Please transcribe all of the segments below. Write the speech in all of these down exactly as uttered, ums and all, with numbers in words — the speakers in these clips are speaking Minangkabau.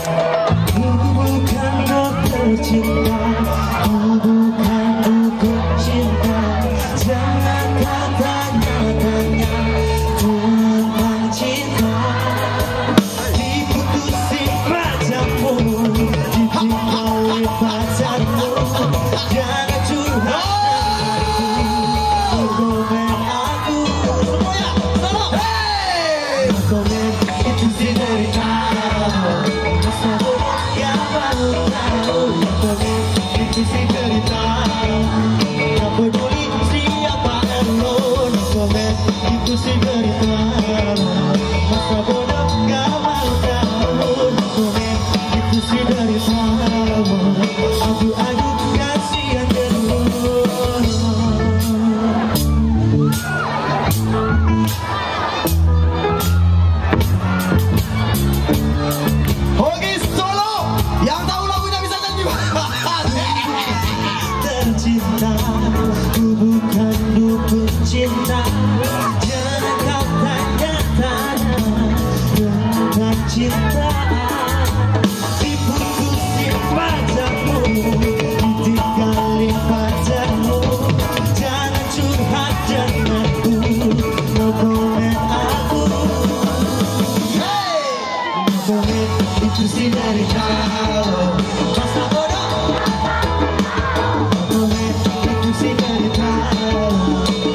Ku bukan dokter cinta, ku bukan dukun cinta. Jangan kau tanya-tanya tentang cinta. Diputusin pacarmu, ditinggalin pacarmu. Jangan curhat, komen aku. Semuanya, tolong. Hey! Komen itu sih derita. Masa bodoh gak mau tahu. Komen itu sih derita. Tak peduli siapa lo, komen itu sih derita. Masa bodoh gak mau tahu. Komen itu sih derita. Aduh, aduh, kasihan dia. Oke, Solo, yang tahu lagunya bisa nyanyi. Tercinta, ku bukan dukun cinta. Jangan kau tanya-tanya tentang cinta. Diputusin pacarmu, ditinggalin pacarmu. Jangan curhat dengan aku, no comment aku. Hey! No comment itu sih dari kau. Masa bodoh. No comment itu sih dari kau.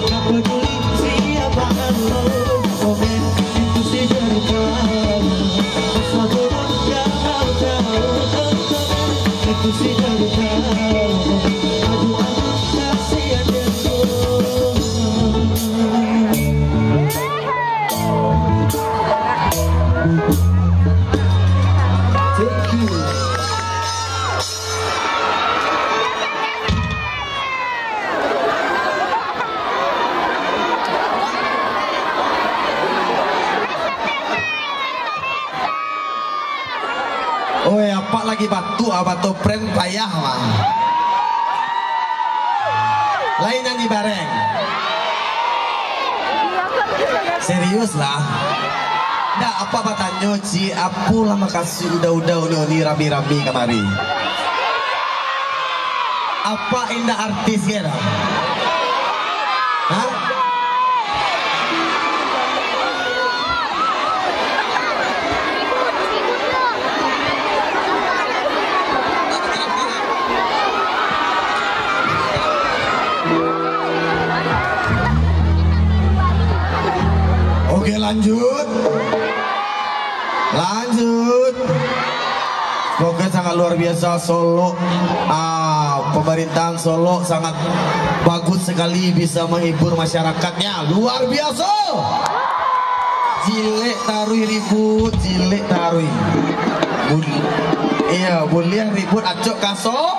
Tak peduli siapa lo. No comment itu sih dari kau. Masa bodoh gak mau tahu. No comment itu sih dari kau. Aduh, aduh, kasihan dia. Thank you. Oi, apak lagi batuk, ah, batuk prank payah, mah. Lain nyanyi bareng. Serius lah. Ndak, apak batanyo, Ci, apolah makasuik uda-uda uni-uni rami-rami kamari? Apak indak artis, kan? Hah? Oke, lanjut. Lanjut. Oke, sangat luar biasa Solok. Ah, pemerintahan Solok sangat bagus sekali bisa menghibur masyarakatnya. Luar biasa. Jilek taruih ribut, jilek taruih. Bul-, iya, buliah ribut acok ka Solok.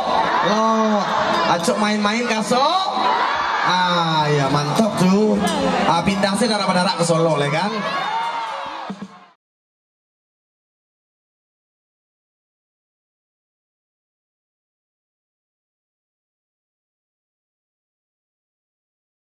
Acok main-main ka Solok. Ah, iya, mantap tu. Ah, pindah se darak-darak ka Solok, le kan?